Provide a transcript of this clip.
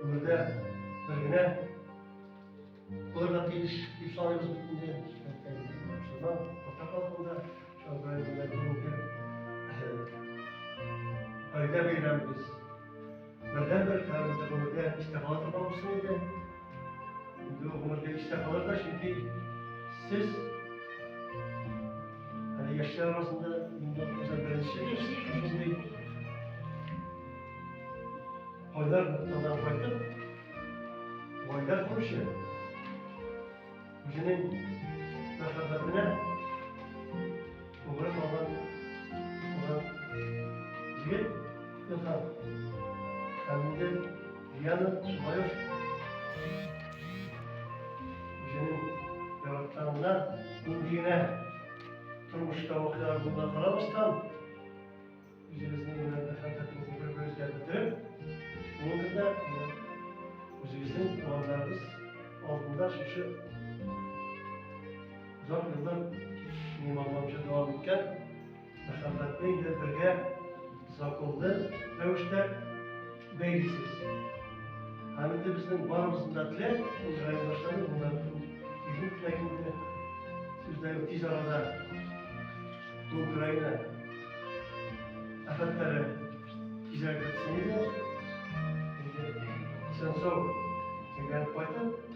гомердә бер генә булырга тиеш дип саныйбыз бит инде. Мөселман, татар халкында, шуңа күрә инде бүгенге гаилә бәйрәмебез бердәнбер һәм инде гомергә истә кала торган булсын иде. Инде ул гомергә истә калыр да, чөнки сез әле яшьләр арасында инде беренче шушындый кайнар ноктадан кайтып, гаилә коручы үзенең мәхәббәтенә тугры калган булган егет Илһам. Һәм инде Диана шулай ук үзенең яратканына нинди генә тормышта вакыйгалар булуына карамастан, Үзегезнең менә мәхәббәтегезне бер-берегезгә белдереп, бүгенге көндә үзегезнең туганнарыгыз алдында шушы озак еллар минем аңлавымча дәвам иткән мәхәббәтне инде бергә законлы рәвештә бәйлисез. Һәм инде безнең барыбызның да теләк, үз райондашларның, монда бөтен илнең теләге инде, сүз дә юк, тиз арада бу Украина афәтләре тизрәк бетсен иде. Инде исән-сау әйләнеп кайтып,